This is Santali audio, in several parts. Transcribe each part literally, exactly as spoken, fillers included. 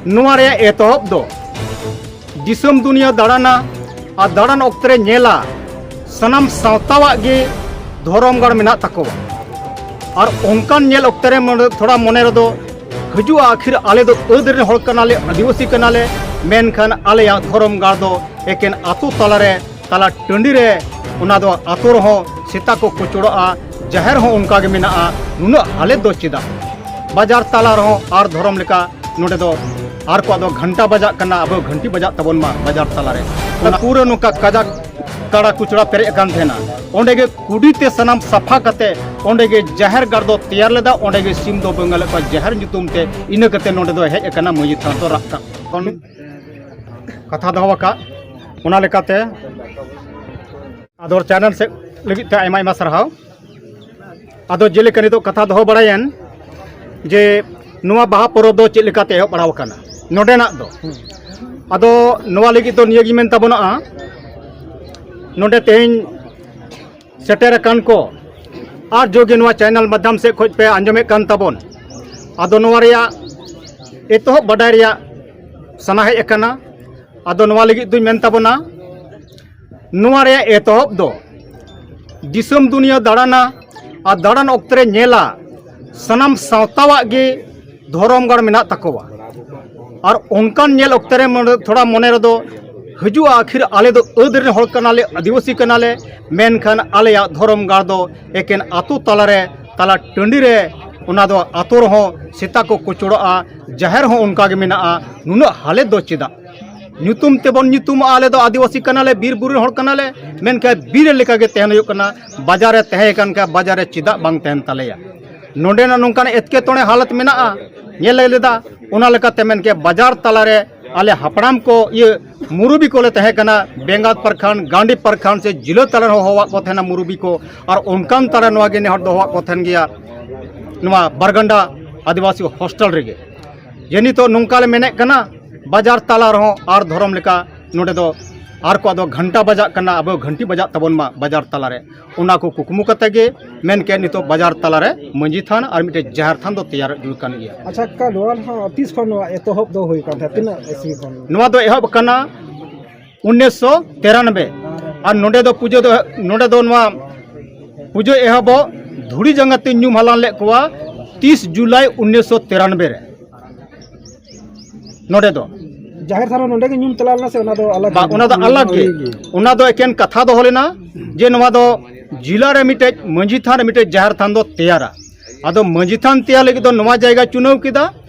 ᱱᱚᱣᱟ ᱨᱮᱭᱟᱜ ᱮᱛᱚᱦᱚᱵ ᱫᱚ ᱫᱤᱥᱚᱢ ᱫᱩᱱᱤᱭᱟᱹ ᱫᱟᱬᱟᱱᱟ ᱟᱨ ᱫᱟᱬᱟᱱ ᱚᱠᱛᱮ ᱨᱮ ᱧᱮᱞᱟ, ᱥᱟᱱᱟᱢ ᱥᱟᱶᱛᱟᱣᱟᱜ ᱜᱮ ᱫᱷᱚᱨᱚᱢ ᱜᱟᱲ ᱢᱮᱱᱟᱜ ᱛᱟᱠᱚᱣᱟ᱾ ᱟᱨ ᱚᱱᱠᱟᱱ ᱧᱮᱞ ᱚᱠᱛᱮ ᱨᱮ ᱢᱚᱱᱮ, ᱛᱷᱚᱲᱟ ᱢᱚᱱᱮ ᱨᱮᱫᱚ ᱦᱤᱡᱩᱜᱼᱟ, ᱟᱹᱠᱷᱤᱨ ᱟᱞᱮ ᱫᱚ ᱟᱹᱫ ᱨᱮᱱ ᱦᱚᱲ ᱠᱟᱱᱟᱞᱮ, ᱟᱹᱫᱤᱵᱟᱹᱥᱤ ᱠᱟᱱᱟᱞᱮ, ᱢᱮᱱᱠᱷᱟᱱ ᱟᱞᱮᱭᱟᱜ ᱫᱷᱚᱨᱚᱢ ᱜᱟᱲ ᱫᱚ ᱮᱠᱮᱱ ᱟᱛᱳ ᱛᱟᱞᱟᱨᱮ, ᱛᱟᱞᱟ ᱴᱟᱺᱰᱤ ᱨᱮ, ᱚᱱᱟ ᱫᱚ ᱟᱛᱳ ᱨᱮᱦᱚᱸ ᱥᱮᱛᱟ ᱠᱚ ᱠᱚᱪᱚᱲᱚᱜᱼᱟ, ᱡᱟᱦᱮᱨ ᱦᱚᱸ ᱚᱱᱠᱟ ᱜᱮ ᱢᱮᱱᱟᱜᱼᱟ᱾ ᱱᱩᱱᱟᱹᱜ ᱦᱟᱞᱮᱛ ᱫᱚ ᱪᱮᱫᱟᱜ? ᱵᱟᱡᱟᱨ ᱛᱟᱞᱟ ᱨᱮᱦᱚᱸ ᱟᱨ ᱫᱷᱚᱨᱚᱢ ᱞᱮᱠᱟ ᱱᱚᱰᱮ ᱫᱚ ᱟᱨ ᱠᱚᱣᱟᱜ ᱫᱚ ᱜᱷᱟᱱᱴᱟ ᱵᱟᱡᱟᱜ ᱠᱟᱱᱟ, ᱟᱵᱚ ᱜᱷᱟᱱᱴᱤ ᱵᱟᱡᱟᱜ ᱛᱟᱵᱚᱱ ᱢᱟ ᱵᱟᱡᱟᱨ ᱛᱟᱞᱟᱨᱮ᱾ ᱚᱱᱟ ᱯᱩᱨᱟᱹ ᱱᱚᱝᱠᱟ ᱠᱟᱡᱟᱠ ᱠᱟᱲᱟ ᱠᱩᱪᱲᱟ ᱯᱮᱨᱮᱡ ᱟᱠᱟᱱ ᱛᱟᱦᱮᱱᱟ᱾ ᱚᱸᱰᱮ ᱜᱮ ᱠᱩᱰᱤ ᱛᱮ ᱥᱟᱱᱟᱢ ᱥᱟᱯᱷᱟ ᱠᱟᱛᱮ ᱚᱸᱰᱮ ᱜᱮ ᱡᱟᱦᱮᱨ ᱜᱟᱲ ᱫᱚ ᱛᱮᱭᱟᱨ ᱞᱮᱫᱟ, ᱚᱸᱰᱮ ᱜᱮ ᱥᱤᱢ ᱫᱚ ᱵᱚᱸᱜᱟ ᱞᱮᱫ ᱠᱚᱣᱟ ᱡᱟᱦᱮᱨ ᱧᱩᱛᱩᱢ ᱛᱮ᱾ ᱤᱱᱟᱹ ᱠᱟᱛᱮ ᱱᱚᱰᱮ ᱫᱚ ᱦᱮᱡ ᱟᱠᱟᱱᱟ ᱢᱟᱹᱡᱷᱤ ᱛᱷᱟᱱ ᱫᱚ ᱨᱟᱜ ᱠᱟᱜ ᱠᱟᱛᱷᱟ ᱫᱚᱦᱚ ᱟᱠᱟᱫ᱾ ᱚᱱᱟ ᱞᱮᱠᱟᱛᱮ ᱟᱫᱚ ᱪᱮᱱᱮᱞ ᱥᱮᱫ ᱞᱟᱹᱜᱤᱫ ᱛᱮ ᱟᱭᱢᱟ ᱟᱭᱢᱟ ᱥᱟᱨᱦᱟᱣ᱾ ᱟᱫᱚ ᱡᱮᱞᱮᱠᱟ ᱱᱤᱛᱚᱜ ᱠᱟᱛᱷᱟ ᱫᱚᱦᱚ ᱵᱟᱲᱟᱭᱮᱱ ᱡᱮ ᱱᱚᱣᱟ ᱵᱟᱦᱟ ᱯᱚᱨᱚᱵᱽ ᱫᱚ ᱪᱮᱫ ᱞᱮᱠᱟᱛᱮ ᱮᱦᱚᱵ ᱵᱟᱲᱟᱣ ᱟᱠᱟᱱᱟ ᱱᱚᱰᱮᱱᱟᱜ ᱫᱚ᱾ ᱟᱫᱚ ᱱᱚᱣᱟ ᱞᱟᱹᱜᱤᱫ ᱫᱚ ᱱᱤᱭᱟᱹ ᱜᱮ ᱢᱮᱱ ᱛᱟᱵᱚᱱᱟ, ᱱᱚᱰᱮ ᱛᱮᱦᱮᱧ ᱥᱮᱴᱮᱨ ᱟᱠᱟᱱ ᱠᱚ ᱟᱨ ᱡᱚᱜᱮ ᱱᱚᱣᱟ ᱪᱮᱱᱮᱞ ᱢᱟᱫᱽᱫᱷᱚᱢ ᱥᱮᱫ ᱠᱷᱚᱱ ᱯᱮ ᱟᱸᱡᱚᱢᱮᱫ ᱠᱟᱱ ᱛᱟᱵᱚᱱ, ᱟᱫᱚ ᱱᱚᱣᱟ ᱨᱮᱭᱟᱜ ᱮᱛᱚᱦᱚᱵ ᱵᱟᱰᱟᱭ ᱨᱮᱭᱟᱜ ᱥᱟᱱᱟ ᱦᱮᱡ ᱟᱠᱟᱱᱟ᱾ ᱟᱫᱚ ᱱᱚᱣᱟ ᱞᱟᱹᱜᱤᱫ ᱫᱚᱧ ᱢᱮᱱ ᱛᱟᱵᱚᱱᱟ, ᱱᱚᱣᱟ ᱨᱮᱭᱟᱜ ᱮᱛᱚᱦᱚᱵ ᱫᱚ ᱫᱤᱥᱚᱢ ᱫᱩᱱᱤᱭᱟᱹ ᱫᱟᱬᱟᱱᱟ ᱟᱨ ᱫᱟᱬᱟᱱ ᱚᱠᱛᱮ ᱨᱮ ᱧᱮᱞᱟ, ᱥᱟᱱᱟᱢ ᱥᱟᱶᱛᱟᱣᱟᱜ ᱜᱮ ᱫᱷᱚᱨᱚᱢ ᱜᱟᱲ ᱢᱮᱱᱟᱜ ᱛᱟᱠᱚᱣᱟ᱾ ᱟᱨ ᱚᱱᱠᱟᱱ ᱧᱮᱞ ᱚᱠᱛᱮ ᱨᱮ ᱢᱚᱱᱮ, ᱛᱷᱚᱲᱟ ᱢᱚᱱᱮ ᱨᱮᱫᱚ ᱦᱤᱡᱩᱜᱼᱟ, ᱟᱹᱠᱷᱤᱨ ᱟᱞᱮ ᱫᱚ ᱟᱹᱫ ᱨᱮᱱ ᱦᱚᱲ ᱠᱟᱱᱟᱞᱮ, ᱟᱹᱫᱤᱵᱟᱹᱥᱤ ᱠᱟᱱᱟᱞᱮ, ᱢᱮᱱᱠᱷᱟᱱ ᱟᱞᱮᱭᱟᱜ ᱫᱷᱚᱨᱚᱢ ᱜᱟᱲ ᱫᱚ ᱮᱠᱮᱱ ᱟᱛᱳ ᱛᱟᱞᱟᱨᱮ, ᱛᱟᱞᱟ ᱴᱟᱺᱰᱤ ᱨᱮ, ᱚᱱᱟ ᱫᱚ ᱟᱛᱳ ᱨᱮᱦᱚᱸ ᱥᱮᱛᱟ ᱠᱚ ᱠᱚᱪᱚᱲᱚᱜᱼᱟ, ᱡᱟᱦᱮᱨ ᱦᱚᱸ ᱚᱱᱠᱟ ᱜᱮ ᱢᱮᱱᱟᱜᱼᱟ᱾ ᱱᱩᱱᱟᱹᱜ ᱦᱟᱞᱮᱛ ᱫᱚ ᱪᱮᱫᱟᱜ? ᱧᱩᱛᱩᱢ ᱛᱮᱵᱚᱱ ᱧᱩᱛᱩᱢᱚᱜᱼᱟ, ᱟᱞᱮ ᱫᱚ ᱟᱹᱫᱤᱵᱟᱹᱥᱤ ᱠᱟᱱᱟᱞᱮ, ᱵᱤᱨ ᱵᱩᱨᱩ ᱨᱮᱱ ᱦᱚᱲ ᱠᱟᱱᱟᱞᱮ, ᱢᱮᱱᱠᱷᱟᱱ ᱵᱤᱨ ᱞᱮᱠᱟᱜᱮ ᱛᱟᱦᱮᱱ ᱦᱩᱭᱩᱜ ᱠᱟᱱᱟ᱾ ᱵᱟᱡᱟᱨ ᱨᱮ ᱛᱟᱦᱮᱸ ᱠᱟᱱ ᱠᱷᱟᱱ ᱵᱟᱡᱟᱨ ᱨᱮ ᱪᱮᱫᱟᱜ ᱵᱟᱝ ᱛᱟᱦᱮᱱ ᱛᱟᱞᱮᱭᱟ? ᱱᱚᱰᱮᱱᱟᱜ ᱱᱚᱝᱠᱟᱱ ᱮᱴᱠᱮᱴᱚᱬᱮ ᱦᱟᱞᱚᱛ ᱢᱮᱱᱟᱜᱼᱟ, ᱧᱮᱞ ᱞᱮᱫᱟ᱾ ᱚᱱᱟ ᱞᱮᱠᱟᱛᱮ ᱢᱮᱱ ᱠᱮᱫ ᱵᱟᱡᱟᱨ ᱛᱟᱞᱟᱨᱮ ᱟᱞᱮ ᱦᱟᱯᱲᱟᱢ ᱠᱚ ᱤᱭᱟᱹ ᱢᱩᱨᱩᱵᱤ ᱠᱚᱞᱮ ᱛᱟᱦᱮᱸ ᱠᱟᱱᱟ, ᱵᱮᱸᱜᱟᱛ ᱯᱟᱨᱠᱷᱟᱱ, ᱜᱟᱱᱰᱤ ᱯᱟᱨᱠᱷᱟᱱ ᱥᱮ ᱡᱤᱞᱟᱹ ᱛᱟᱞᱟ ᱨᱮᱦᱚᱸ ᱦᱚᱦᱚᱣᱟᱜ ᱠᱚ ᱛᱟᱦᱮᱱᱟ ᱢᱩᱨᱩᱵᱤ ᱠᱚ᱾ ᱟᱨ ᱚᱱᱠᱟᱱ ᱛᱟᱞᱟ ᱱᱚᱣᱟ ᱜᱮ ᱱᱮᱦᱚᱨ ᱫᱚ ᱦᱚᱦᱚᱣᱟᱜ ᱠᱚ ᱛᱟᱦᱮᱱ ᱜᱮᱭᱟ ᱱᱚᱣᱟ ᱵᱟᱨᱜᱟᱱᱰᱟ ᱟᱹᱫᱤᱵᱟᱹᱥᱤ ᱦᱳᱥᱴᱮᱞ ᱨᱮᱜᱮ᱾ ᱡᱮ ᱱᱤᱛᱚᱜ ᱱᱚᱝᱠᱟ ᱞᱮ ᱢᱮᱱᱮᱫ ᱠᱟᱱᱟ, ᱵᱟᱡᱟᱨ ᱛᱟᱞᱟ ᱨᱮᱦᱚᱸ ᱟᱨ ᱫᱷᱚᱨᱚᱢ ᱞᱮᱠᱟ ᱱᱚᱰᱮ ᱫᱚ ᱟᱨ ᱠᱚᱣᱟᱜ ᱫᱚ ᱜᱷᱟᱱᱴᱟ ᱵᱟᱡᱟᱜ ᱠᱟᱱᱟ, ᱟᱵᱚ ᱜᱷᱟᱱᱴᱤ ᱵᱟᱡᱟᱜ ᱛᱟᱵᱚᱱ ᱢᱟ ᱵᱟᱡᱟᱨ ᱛᱟᱞᱟᱨᱮ᱾ ᱚᱱᱟ ᱠᱚ ᱠᱩᱠᱢᱩ ᱠᱟᱛᱮ ᱜᱮ ᱢᱮᱱ ᱠᱮᱫ ᱱᱤᱛᱚᱜ ᱵᱟᱡᱟᱨ ᱛᱟᱞᱟᱨᱮ ᱢᱟᱹᱡᱷᱤ ᱛᱷᱟᱱ ᱟᱨ ᱢᱤᱫᱴᱮᱡ ᱡᱟᱦᱮᱨ ᱛᱷᱟᱱ ᱫᱚ ᱛᱮᱭᱟᱨ ᱡᱩᱲ ᱠᱟᱱ ᱜᱮᱭᱟ᱾ ᱟᱪᱪᱷᱟ, ᱠᱟᱠᱟ, ᱱᱚᱣᱟ ᱦᱚᱸ ᱛᱤᱥ ᱠᱷᱚᱱ ᱱᱚᱣᱟ ᱮᱛᱚᱦᱚᱵ ᱫᱚ ᱦᱩᱭ ᱠᱟᱱ ᱛᱟᱦᱮᱸᱫ? ᱛᱤᱱᱟᱹᱜ ᱤᱥᱣᱤ ᱠᱷᱚᱱ? ᱱᱚᱣᱟ ᱫᱚ ᱮᱦᱚᱵ ᱠᱟᱱᱟ ᱩᱱᱤᱥᱥᱚ ᱛᱤᱨᱟᱱᱵᱮ᱾ ᱟᱨ ᱱᱚᱰᱮ ᱫᱚ ᱯᱩᱡᱟᱹ ᱫᱚ, ᱱᱚᱰᱮ ᱫᱚ ᱱᱚᱣᱟ ᱯᱩᱡᱟᱹ ᱮᱦᱚᱵᱚᱜ ᱫᱷᱩᱲᱤ ᱡᱟᱸᱜᱟ ᱛᱮ ᱧᱩᱢ ᱦᱟᱞᱟᱝ ᱞᱮᱫ ᱠᱚᱣᱟ ᱛᱤᱥ ᱡᱩᱞᱟᱭ ᱩᱱᱤᱥᱥᱚ ᱛᱤᱨᱟᱱᱵᱮ ᱨᱮ᱾ ᱱᱚᱰᱮ ᱫᱚ ᱡᱟᱦᱮᱨ ᱛᱷᱟᱱ ᱦᱚᱸ ᱱᱚᱰᱮ ᱜᱮ ᱧᱩᱢ ᱪᱟᱞᱟᱣ ᱞᱮᱱᱟ ᱥᱮ ᱚᱱᱟ ᱫᱚ ᱟᱞᱟᱜᱽ ᱵᱟ, ᱜᱮ? ᱚᱱᱟ ᱫᱚ ᱟᱞᱟᱜᱽ ᱜᱮ᱾ ᱚᱱᱟ ᱫᱚ ᱮᱠᱮᱱ ᱠᱟᱛᱷᱟ ᱫᱚᱦᱚ ᱞᱮᱱᱟ ᱡᱮ ᱱᱚᱣᱟ ᱫᱚ ᱡᱤᱞᱟ ᱨᱮ ᱢᱤᱫᱴᱮᱡ ᱢᱟᱹᱡᱷᱤ ᱛᱷᱟᱱ ᱨᱮ ᱢᱤᱫᱴᱮᱡ ᱡᱟᱦᱮᱨ ᱛᱷᱟᱱ ᱫᱚ ᱛᱮᱭᱟᱨᱟ᱾ ᱟᱫᱚ ᱢᱟᱹᱡᱷᱤ ᱛᱷᱟᱱ ᱛᱮᱭᱟᱨ ᱞᱟᱹᱜᱤᱫ ᱫᱚ ᱱᱚᱣᱟ ᱡᱟᱭᱜᱟ ᱪᱩᱱᱟᱹᱣ ᱠᱮᱫᱟ,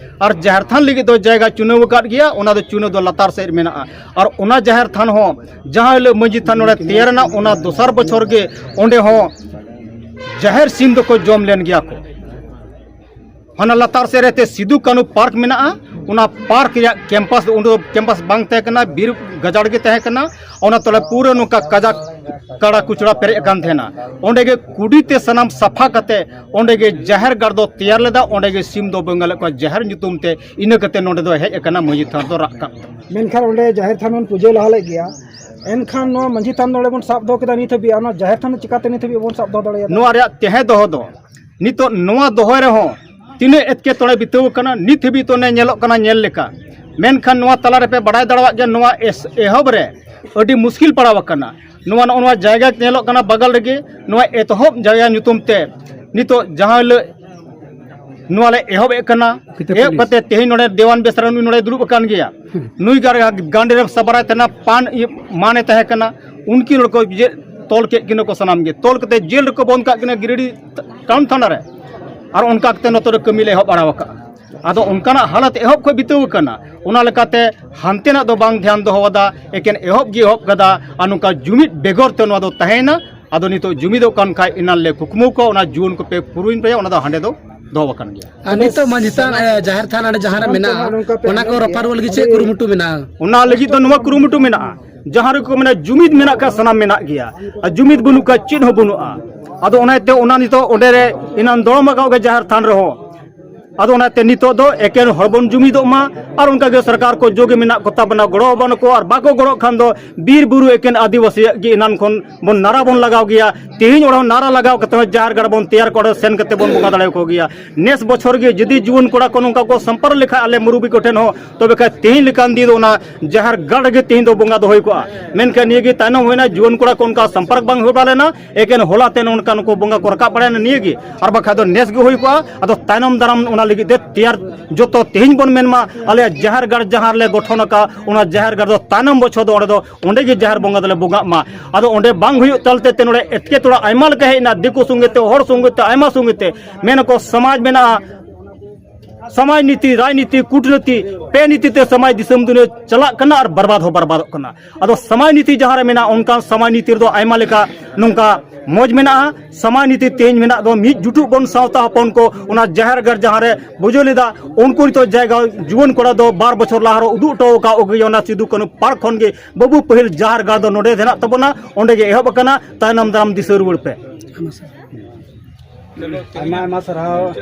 ᱟᱨ ᱡᱟᱦᱮᱨ ᱛᱷᱟᱱ ᱞᱟᱹᱜᱤᱫ ᱫᱚ ᱡᱟᱭᱜᱟ ᱪᱩᱱᱟᱹᱣ ᱟᱠᱟᱫ ᱜᱮᱭᱟ, ᱚᱱᱟ ᱫᱚ ᱪᱩᱱᱟᱹᱣ ᱫᱚ ᱞᱟᱛᱟᱨ ᱥᱮᱫ ᱨᱮ ᱢᱮᱱᱟᱜᱼᱟ᱾ ᱟᱨ ᱚᱱᱟ ᱡᱟᱦᱮᱨ ᱛᱷᱟᱱ ᱦᱚᱸ ᱡᱟᱦᱟᱸ ᱦᱤᱞᱳᱜ ᱢᱟᱹᱡᱷᱤ ᱛᱷᱟᱱ ᱱᱚᱰᱮ ᱛᱮᱭᱟᱨ ᱮᱱᱟ, ᱚᱱᱟ ᱫᱚᱥᱟᱨ ᱵᱚᱪᱷᱚᱨ ᱜᱮ ᱚᱸᱰᱮ ᱦᱚᱸ ᱡᱟᱦᱮᱨ ᱥᱤᱢ ᱫᱚᱠᱚ ᱡᱚᱢ ᱞᱮᱱ ᱜᱮᱭᱟ ᱠᱚ᱾ ᱦᱟᱱᱟ ᱞᱟᱛᱟᱨ ᱥᱮᱫ ᱨᱮ ᱛᱮ ᱥᱤᱫᱩ ᱠᱟᱹᱱᱦᱩ ᱯᱟᱨᱠ ᱢᱮᱱᱟᱜᱼᱟ, ᱚᱱᱟ ᱯᱟᱨᱠ ᱨᱮᱭᱟᱜ ᱠᱮᱢᱯᱟᱥ ᱫᱚ, ᱩᱱ ᱫᱚ ᱠᱮᱢᱯᱟᱥ ᱵᱟᱝ ᱛᱟᱦᱮᱸ ᱠᱟᱱᱟ, ᱵᱤᱨ ᱜᱟᱡᱟᱲ ᱜᱮ ᱛᱟᱦᱮᱸ ᱠᱟᱱᱟ᱾ ᱚᱱᱟ ᱛᱟᱞᱟ ᱯᱩᱨᱟᱹ ᱱᱚᱝᱠᱟ ᱠᱟᱡᱟᱠ ᱠᱟᱲᱟ ᱠᱩᱪᱲᱟ ᱯᱮᱨᱮᱡ ᱟᱠᱟᱱ ᱛᱟᱦᱮᱱᱟ᱾ ᱚᱸᱰᱮ ᱜᱮ ᱠᱩᱰᱤ ᱛᱮ ᱥᱟᱱᱟᱢ ᱥᱟᱯᱷᱟ ᱠᱟᱛᱮ ᱚᱸᱰᱮ ᱜᱮ ᱡᱟᱦᱮᱨ ᱜᱟᱲ ᱫᱚ ᱛᱮᱭᱟᱨ ᱞᱮᱫᱟ, ᱚᱸᱰᱮ ᱜᱮ ᱥᱤᱢ ᱫᱚ ᱵᱚᱸᱜᱟ ᱞᱮᱫ ᱠᱚᱣᱟ ᱡᱟᱦᱮᱨ ᱧᱩᱛᱩᱢ ᱛᱮ᱾ ᱤᱱᱟᱹ ᱠᱟᱛᱮ ᱱᱚᱸᱰᱮ ᱫᱚ ᱦᱮᱡ ᱟᱠᱟᱱᱟ ᱢᱟᱹᱡᱷᱤ ᱛᱷᱟᱱ ᱫᱚ ᱨᱟᱜ ᱠᱟᱜ᱾ ᱢᱮᱱᱠᱷᱟᱱ ᱚᱸᱰᱮ ᱡᱟᱦᱮᱨ ᱛᱷᱟᱱ ᱵᱚᱱ ᱯᱩᱡᱟᱹ ᱞᱟᱦᱟ ᱞᱮᱫ ᱜᱮᱭᱟ, ᱮᱱᱠᱷᱟᱱ ᱱᱚᱣᱟ ᱢᱟᱹᱡᱷᱤ ᱛᱷᱟᱱ ᱫᱚ ᱚᱸᱰᱮ ᱵᱚᱱ ᱥᱟᱵ ᱫᱚᱦᱚ ᱠᱮᱫᱟ, ᱱᱤᱛ ᱦᱟᱹᱵᱤᱡ ᱚᱱᱟ ᱡᱟᱦᱮᱨ ᱛᱷᱟᱱ ᱫᱚ ᱪᱤᱠᱟᱛᱮ ᱱᱤᱛ ᱦᱟᱹᱵᱤᱡ ᱵᱚᱱ ᱥᱟᱵ ᱫᱚᱦᱚ ᱫᱟᱲᱮᱭᱟᱫᱟ? ᱱᱚᱣᱟ ᱨᱮᱭᱟᱜ ᱛᱟᱦᱮᱸ ᱫᱚᱦᱚ ᱫᱚ ᱱᱤᱛᱚᱜ ᱱᱚᱣᱟ ᱫᱚᱦᱚᱭ ᱨᱮᱦᱚᱸ ᱛᱤᱱᱟᱹᱜ ᱮᱴᱠᱮᱴᱚᱬᱮ ᱵᱤᱛᱟᱹᱣ ᱟᱠᱟᱱᱟ, ᱱᱤᱛ ᱦᱟᱹᱵᱤᱡ ᱛᱚ ᱚᱱᱮ ᱧᱮᱞᱚᱜ ᱠᱟᱱᱟ ᱧᱮᱞ ᱞᱮᱠᱟ᱾ ᱢᱮᱱᱠᱷᱟᱱ ᱱᱚᱣᱟ ᱛᱟᱞᱟ ᱨᱮᱯᱮ ᱵᱟᱲᱟᱭ ᱫᱟᱲᱮᱭᱟᱜ ᱜᱮᱭᱟ, ᱱᱚᱣᱟ ᱮᱥ-, ᱮᱦᱚᱵ ᱨᱮ ᱟᱹᱰᱤ ᱢᱩᱥᱠᱤᱞ ᱯᱟᱲᱟᱣ ᱟᱠᱟᱱᱟ᱾ ᱱᱚᱣᱟ ᱱᱚᱜᱼᱚ ᱱᱚᱣᱟ ᱡᱟᱭᱜᱟ ᱧᱮᱞᱚᱜ ᱠᱟᱱᱟ ᱵᱟᱜᱟᱞ ᱨᱮᱜᱮ, ᱱᱚᱣᱟ ᱮᱛᱚᱦᱚᱵ ᱡᱟᱭᱜᱟ ᱧᱩᱛᱩᱢ ᱛᱮ ᱱᱤᱛᱚᱜ ᱡᱟᱦᱟᱸ ᱦᱤᱞᱳᱜ ᱱᱚᱣᱟ ᱞᱮ ᱮᱦᱚᱵ ᱮᱫ ᱠᱟᱱᱟ, ᱠᱤᱛᱟᱹ ᱮᱦᱚᱵ ᱠᱟᱛᱮ ᱛᱮᱦᱮᱧ ᱱᱚᱰᱮ ᱫᱮᱣᱟᱱ ᱵᱮᱥᱨᱟ ᱱᱩᱭ ᱱᱚᱰᱮ ᱫᱩᱲᱩᱵ ᱟᱠᱟᱱ ᱜᱮᱭᱟ᱾ ᱱᱩᱭ ᱜᱟᱲ-, ᱜᱟᱸᱰᱮ ᱨᱮ ᱥᱟᱵᱟᱨᱟᱭ ᱛᱟᱦᱮᱱᱟ, ᱯᱟᱱ ᱤᱭᱟᱹ ᱢᱟᱱᱮ ᱛᱟᱦᱮᱸ ᱠᱟᱱᱟ, ᱩᱱᱠᱤᱱ ᱦᱚᱲ ᱠᱚ ᱡᱮ ᱛᱚᱞ ᱠᱮᱫ ᱠᱤᱱᱟ ᱠᱚ ᱥᱟᱱᱟᱢ ᱜᱮ, ᱛᱚᱞ ᱠᱟᱛᱮ ᱡᱮᱞ ᱨᱮᱠᱚ ᱵᱚᱸᱫᱽ ᱠᱟᱜ ᱠᱤᱱᱟ ᱜᱤᱨᱤᱰᱤ ᱴᱟᱣᱩᱱ ᱛᱷᱟᱱᱟ ᱨᱮ᱾ ᱟᱨ ᱚᱱᱠᱟ ᱠᱟᱛᱮ ᱱᱚᱛᱮ ᱨᱮ ᱠᱟᱹᱢᱤ ᱞᱮ ᱮᱦᱚᱵ ᱵᱟᱲᱟ ᱟᱠᱟᱫᱼᱟ᱾ ᱟᱫᱚ ᱚᱱᱠᱟᱱᱟᱜ ᱦᱟᱞᱚᱛ ᱮᱦᱚᱵ ᱠᱷᱚᱱ ᱵᱤᱛᱟᱹᱣ ᱟᱠᱟᱱᱟ, ᱚᱱᱟ ᱞᱮᱠᱟᱛᱮ ᱦᱟᱱᱛᱮᱱᱟᱜ ᱫᱚ ᱵᱟᱝ ᱫᱷᱮᱭᱟᱱ ᱫᱚᱦᱚ ᱟᱫᱟ, ᱮᱠᱮᱱ ᱮᱦᱚᱵ ᱜᱮ ᱮᱦᱚᱵ ᱠᱟᱫᱟ᱾ ᱟᱨ ᱱᱚᱝᱠᱟ ᱡᱩᱢᱤᱫ ᱵᱮᱜᱚᱨ ᱛᱮ ᱱᱚᱣᱟ ᱫᱚ ᱛᱟᱦᱮᱸᱭᱮᱱᱟ᱾ ᱟᱫᱚ ᱱᱤᱛᱚᱜ ᱡᱩᱢᱤᱫᱚᱜ ᱠᱟᱱ ᱠᱷᱟᱡ ᱮᱱᱟᱱ ᱞᱮ ᱠᱩᱠᱢᱩ ᱠᱚ, ᱚᱱᱟ ᱡᱩᱣᱟᱹᱱ ᱠᱚᱯᱮ ᱯᱩᱨᱩᱱ ᱯᱮ, ᱚᱱᱟ ᱫᱚ ᱦᱟᱸᱰᱮ ᱫᱚ ᱫᱚᱦᱚ ᱟᱠᱟᱱ ᱜᱮᱭᱟ᱾ ᱟᱨ ᱱᱤᱛᱚᱜ ᱢᱟᱹᱡᱷᱤ ᱛᱷᱟᱱ, ᱮ, ᱡᱟᱦᱮᱨ ᱛᱷᱟᱱ ᱚᱸᱰᱮ ᱡᱟᱦᱟᱸ ᱨᱮ ᱢᱮᱱᱟᱜᱼᱟ, ᱚᱱᱟ ᱠᱚ ᱨᱟᱯᱷᱟ ᱨᱩᱣᱟᱹᱲ ᱞᱟᱹᱜᱤᱫ ᱪᱮᱫ ᱠᱩᱨᱩᱢᱩᱴᱩ ᱢᱮᱱᱟᱜᱼᱟ? ᱚᱱᱟ ᱞᱟᱹᱜᱤᱫ ᱫᱚ ᱱᱚᱣᱟ ᱠᱩᱨᱩᱢᱩᱴᱩ ᱢᱮᱱᱟᱜᱼᱟ, ᱡᱟᱦᱟᱸ ᱨᱮᱠᱚ ᱢᱮᱱᱟ ᱡᱩᱢᱤᱫ ᱢᱮᱱᱟᱜ ᱠᱷᱟᱱ ᱥᱟᱱᱟᱢ ᱢᱮᱱᱟᱜ ᱜᱮᱭᱟ, ᱟᱨ ᱡᱩᱢᱤᱫ ᱵᱟᱹᱱᱩᱜ ᱠᱷᱟᱱ ᱪᱮᱫ ᱦᱚᱸ ᱵᱟᱹᱱᱩᱜᱼᱟ᱾ ᱟᱫᱚ ᱚᱱᱟᱛᱮ ᱚᱱᱟ ᱱᱤᱛᱚᱜ ᱚᱸᱰᱮ ᱨᱮ ᱮᱱᱟᱱ ᱫᱚᱲᱚᱢ ᱟᱠᱟᱫ ᱜᱮ ᱡᱟᱦᱮᱨ ᱛᱷᱟᱱ ᱨᱮᱦᱚᱸ ᱟᱫᱚ ᱚᱱᱟᱛᱮ ᱱᱤᱛᱚᱜ ᱫᱚ ᱮᱠᱮᱱ ᱦᱚᱲ ᱵᱚᱱ ᱡᱩᱢᱤᱫᱚᱜ ᱢᱟ᱾ ᱟᱨ ᱚᱱᱠᱟᱜᱮ ᱥᱚᱨᱠᱟᱨ ᱠᱚ ᱡᱳᱜᱮ ᱢᱮᱱᱟᱜ ᱠᱚᱛᱟ ᱵᱚᱱᱟ, ᱜᱚᱲᱚ ᱟᱵᱚᱱ ᱠᱚ, ᱟᱨ ᱵᱟᱠᱚ ᱜᱚᱲᱚᱜ ᱠᱷᱟᱱ ᱫᱚ ᱵᱤᱨ ᱵᱩᱨᱩ ᱮᱠᱮᱱ ᱟᱹᱫᱤᱵᱟᱹᱥᱤᱭᱟᱜ ᱜᱮ ᱮᱱᱟᱱ ᱠᱷᱚᱱ ᱵᱚᱱ ᱱᱟᱨᱟ ᱵᱚᱱ ᱞᱟᱜᱟᱣ ᱜᱮᱭᱟ᱾ ᱛᱮᱦᱮᱧ ᱚᱸᱰᱮ ᱦᱚᱸ ᱱᱟᱨᱟ ᱞᱟᱜᱟᱣ ᱠᱟᱛᱮ ᱦᱚᱸ ᱡᱟᱦᱮᱨ ᱜᱟᱲ ᱵᱚᱱ ᱛᱮᱭᱟᱨ ᱠᱚᱣᱟ, ᱚᱸᱰᱮ ᱥᱮᱱ ᱠᱟᱛᱮ ᱵᱚᱱ ᱵᱚᱸᱜᱟ ᱫᱟᱲᱮ ᱟᱠᱚ ᱜᱮᱭᱟ᱾ ᱱᱮᱥ ᱵᱚᱪᱷᱚᱨ ᱜᱮ ᱡᱩᱫᱤ ᱡᱩᱣᱟᱹᱱ ᱠᱚᱲᱟ ᱠᱚ ᱱᱚᱝᱠᱟ ᱠᱚ ᱥᱚᱢᱯᱚᱨᱠ ᱞᱮᱠᱷᱟᱱ ᱟᱞᱮ ᱢᱩᱨᱩᱵᱤ ᱠᱚᱴᱷᱮᱱ ᱦᱚᱸ, ᱛᱚᱵᱮ ᱠᱷᱟᱡ ᱛᱮᱦᱮᱧ ᱞᱮᱠᱟᱱ ᱫᱤᱱ ᱫᱚ ᱚᱱᱟ ᱡᱟᱦᱮᱨ ᱜᱟᱲ ᱨᱮᱜᱮ ᱛᱮᱦᱮᱧ ᱫᱚ ᱵᱚᱸᱜᱟ ᱫᱚ ᱦᱩᱭ ᱠᱚᱜᱼᱟ᱾ ᱢᱮᱱᱠᱷᱟᱱ ᱱᱤᱭᱟᱹ ᱜᱮ ᱛᱟᱭᱱᱚᱢ ᱦᱩᱭᱱᱟ, ᱡᱩᱣᱟᱹᱱ ᱠᱚᱲᱟ ᱠᱚ ᱚᱱᱠᱟ ᱥᱚᱢᱯᱚᱨᱠ ᱵᱟᱝ ᱦᱩᱭ ᱵᱟᱲᱟ ᱞᱮᱱᱟ, ᱮᱠᱮᱱ ᱦᱚᱞᱟ ᱛᱮ ᱱᱚᱝᱠᱟ ᱱᱩᱠᱩ ᱵᱚᱸᱜᱟ ᱠᱚ ᱨᱟᱠᱟᱵ ᱵᱟᱲᱟᱭᱮᱱᱟ ᱱᱤᱭᱟᱹ ᱜᱮ, ᱟᱨ ᱵᱟᱠᱷᱟᱡ ᱫᱚ ᱱᱮᱥ ᱜᱮ ᱦᱩᱭ ᱠᱚᱜᱼᱟ᱾ ᱟᱫᱚ ᱛᱟᱭᱱᱚᱢ ᱫᱟᱨᱟᱢ ᱚᱱᱟ ᱞᱟᱹᱜᱤᱫ ᱛᱮ ᱛᱮᱭᱟᱨ ᱡᱚᱛᱚ ᱛᱮᱦᱮᱧ ᱵᱚᱱ ᱢᱮᱱ ᱢᱟ, ᱟᱞᱮᱭᱟᱜ ᱡᱟᱦᱮᱨ ᱜᱟᱲ ᱡᱟᱦᱟᱸ ᱨᱮᱞᱮ ᱜᱚᱴᱷᱚᱱ ᱟᱠᱟᱫ, ᱚᱱᱟ ᱡᱟᱦᱮᱨ ᱜᱟᱲ ᱫᱚ ᱛᱟᱭᱱᱚᱢ ᱵᱚᱪᱷᱚᱨ ᱫᱚ ᱚᱸᱰᱮ ᱫᱚ, ᱚᱸᱰᱮ ᱜᱮ ᱡᱟᱦᱮᱨ ᱵᱚᱸᱜᱟ ᱫᱚᱞᱮ ᱵᱚᱸᱜᱟᱜ ᱢᱟ᱾ ᱟᱫᱚ ᱚᱸᱰᱮ ᱵᱟᱝ ᱦᱩᱭᱩᱜ ᱛᱟᱞᱛᱮ ᱛᱮ ᱱᱚᱰᱮ ᱮᱴᱠᱮᱴᱚᱬᱮ ᱟᱭᱢᱟ ᱞᱮᱠᱟ ᱦᱮᱡ ᱮᱱᱟ, ᱫᱤᱠᱩ ᱥᱚᱸᱜᱮ ᱛᱮ, ᱦᱚᱲ ᱥᱚᱸᱜᱮ ᱛᱮ, ᱟᱭᱢᱟ ᱥᱚᱸᱜᱮ ᱛᱮ᱾ ᱢᱮᱱᱟᱠᱚ ᱥᱚᱢᱟᱡᱽ ᱢᱮᱱᱟᱜᱼᱟ, ᱥᱚᱢᱟᱡᱽ ᱱᱤᱛᱤ, ᱨᱟᱡᱽᱱᱤᱛᱤ, ᱠᱩᱴᱱᱤᱛᱤ, ᱯᱮ ᱱᱤᱛᱤ ᱛᱮ ᱥᱚᱢᱟᱡᱽ ᱫᱤᱥᱚᱢ ᱫᱩᱱᱤᱭᱟᱹ ᱪᱟᱞᱟᱜ ᱠᱟᱱᱟ ᱟᱨ ᱵᱟᱨᱵᱟᱫ ᱦᱚᱸ ᱵᱟᱨᱵᱟᱫᱚᱜ ᱠᱟᱱᱟ᱾ ᱟᱫᱚ ᱥᱚᱢᱟᱡᱽ ᱱᱤᱛᱤ ᱡᱟᱦᱟᱸ ᱨᱮ ᱢᱮᱱᱟᱜᱼᱟ, ᱚᱱᱠᱟᱱ ᱥᱚᱢᱟᱡᱽ ᱱᱤᱛᱤ ᱨᱮᱫᱚ ᱟᱭᱢᱟ ᱞᱮᱠᱟ ᱱᱚᱝᱠᱟ ᱢᱚᱡᱽ ᱢᱮᱱᱟᱜᱼᱟ᱾ ᱥᱚᱢᱟᱡᱽ ᱱᱤᱛᱤ ᱛᱮᱦᱮᱧ ᱢᱮᱱᱟᱜ ᱫᱚ ᱢᱤᱫ ᱡᱩᱴᱩᱜ ᱵᱚᱱ ᱥᱟᱶᱛᱟ ᱦᱚᱯᱚᱱ ᱠᱚ, ᱚᱱᱟ ᱡᱟᱦᱮᱨ ᱜᱟᱲ ᱡᱟᱦᱟᱸ ᱨᱮ ᱵᱩᱡᱷᱟᱹᱣ ᱞᱮᱫᱟ, ᱩᱱᱠᱩ ᱱᱤᱛᱚᱜ ᱡᱟᱭᱜᱟ ᱡᱩᱣᱟᱹᱱ ᱠᱚᱲᱟ ᱫᱚ ᱵᱟᱨ ᱵᱚᱪᱷᱚᱨ ᱞᱟᱦᱟ ᱨᱮ ᱩᱫᱩᱜ ᱦᱚᱴᱚ ᱟᱠᱟᱫ ᱠᱚᱜᱮ, ᱚᱱᱟ ᱥᱤᱫᱩ ᱠᱟᱹᱱᱦᱩ ᱯᱟᱨᱠ ᱠᱷᱚᱱ ᱜᱮ ᱵᱟᱹᱵᱩ ᱯᱟᱹᱦᱤᱞ ᱡᱟᱦᱮᱨ ᱜᱟᱲ ᱫᱚ ᱱᱚᱰᱮ ᱦᱮᱱᱟᱜ ᱛᱟᱵᱚᱱᱟ, ᱚᱸᱰᱮ ᱜᱮ ᱮᱦᱚᱵ ᱟᱠᱟᱱᱟ, ᱛᱟᱭᱱᱚᱢ ᱫᱟᱨᱟᱢ ᱫᱤᱥᱟᱹ ᱨᱩᱣᱟᱹᱲ ᱯᱮ᱾ ᱟᱭᱢᱟ ᱟᱭᱢᱟ ᱥᱟᱨᱦᱟᱣ᱾